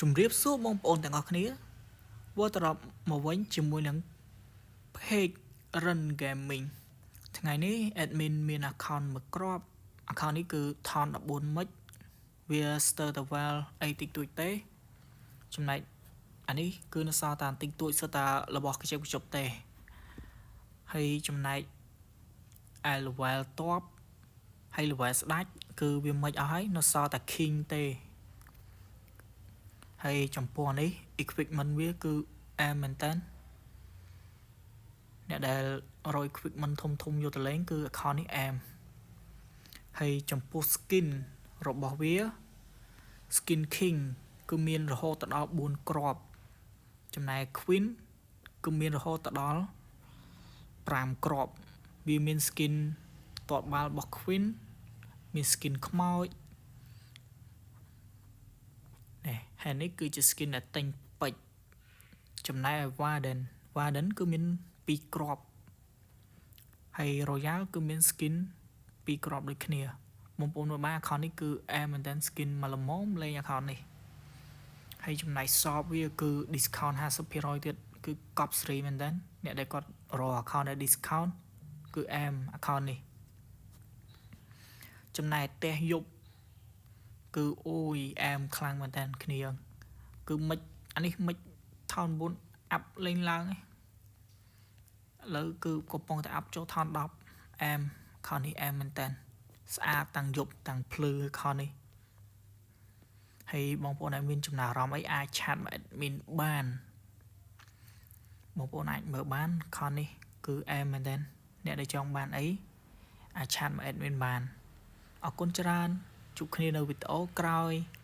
ជំរាបសួរបងប្អូនទាំងអស់គ្នាវិលត្រឡប់មកវិញជាមួយនឹង Page Run Gaming ថ្ងៃនេះ admin មាន account មួយគ្រាប់ account នេះគឺ Town 14 Max វាស្ទើរតែ well អីតិចតួចទេចំណែកអានេះគឺនៅសល់តែតិចតួចសុទ្ធតែរបស់ខ្ជិបខ្ជប់ទេហើយចំណែកឯ level តបហើយ level ស្ដាច់គឺវាមិនអស់ហើយនៅសល់តែ king ទេហើយចំពោះនេះ equipment វាគឺអែមមែនតើអ្នកដែលរយ equipment ធំធំយកទៅលេងគឺ account នេះអែមហើយចំពោះ skin របស់វា skin king គឺមានរហូតដល់4គ្រាប់ចំណែក queen គឺមានរហូតដល់5គ្រាប់វាមាន skin ទាត់បាល់របស់ queen មាន skin ខ្មោចនេះហើយនេះគឺជា skin ដែលទិញពេជ្រចំណែកឯ Warden Warden គឺមាន2គ្រាប់ហើយ Royal គឺមាន skin 2គ្រាប់ដូចគ្នាបងប្អូនមើលបាន account នេះគឺអែមមែនតើ skin មកល្មមលេង account នេះហើយចំណែក shop វាគឺ discount 50%ទៀតគឺកប់ស្រីមែនតើអ្នកដែលគាត់រក account ដែល discount គឺអែម account នេះចំណែកផ្ទះយប់គឺអូយអែមខ្លាំងមែនតើគ្នាគឺមិនអានេះមិន town 9 up លេងឡើងឯងឥឡូវគឺកំពុងតែ up ចូល town 10អែម account នេះអែមមែនតើស្អាតតាំងយប់តាំងភ្លឺ account នេះហើយបងប្អូនដែលមានចំណារអារម្មណ៍អីអាច chat មក admin បានបងប្អូនអាចមើលបាន account នេះគឺអែមមែនតើអ្នកដែលចង់បានអីអាច chat មក admin បានអរគុណច្រើនជួបគ្នានៅវីដេអូក្រោយ។